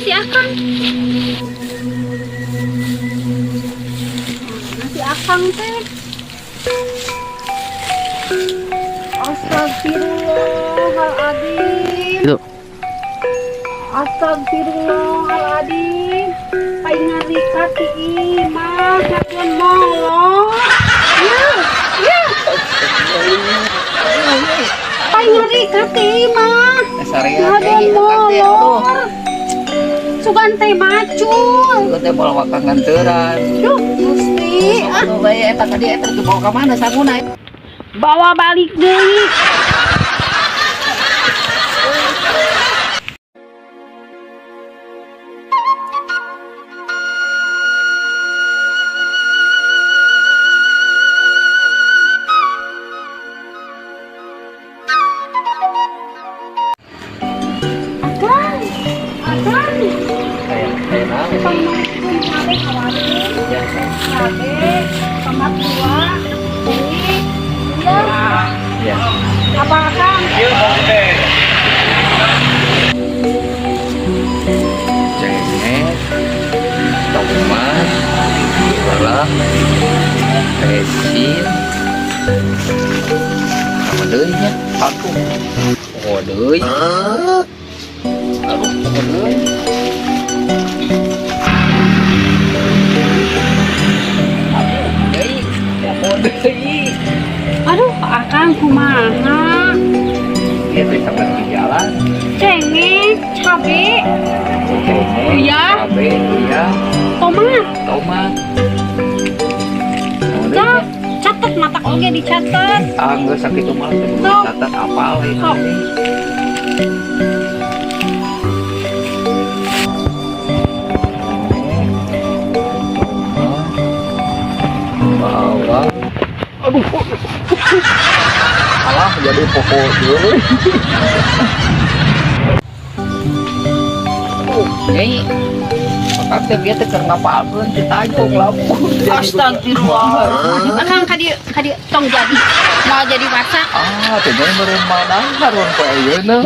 Si Akang. Mana si Akang teh? Astagfirullahaladzim. Itu. Astagfirullahaladzim. Paingan rika ti imah ngaduan molor. Ya, ya. Paingan rika ti imah. Ngaduan molor. Sugan teh macul. Sugan teh moal wakang nganteran. Duh, Gusti. Ah, bae eta tadi eta dibawa ka mana sanguna? Bawa balik deui. Akang, akang. Kayak naon? Pangmakeun cabe ka warung. Cabe, tomat dua, ini, iya. Ya. Apa akang? Cengek, tomat, gula, resin, sama deui nya. Aduh, oh deui. Aduh, oh deui. Aduh, deui. Oh deui. Aduh, akang kumaha? Ieu teh sampai di jalan. Cengek, cabe, Cengek, Iya. cabe, iya, tomat. Tomat. Sama deui Cak, nya. Catet matak oge dicatet. Ah, geus sakitu mah teh Sok. catat apal ieu. Sok. Bawang. Aduh. Alah jadi pokok deui. Aduh, nyai. Akang teh bieu teh keur ngapalkeun ti tajong lamun. Astagfirullah. Akang ka dieu, ka dieu tong jadi. Mau jadi masak. Ah, teh nyai meureun mah dahar poe ayeuna.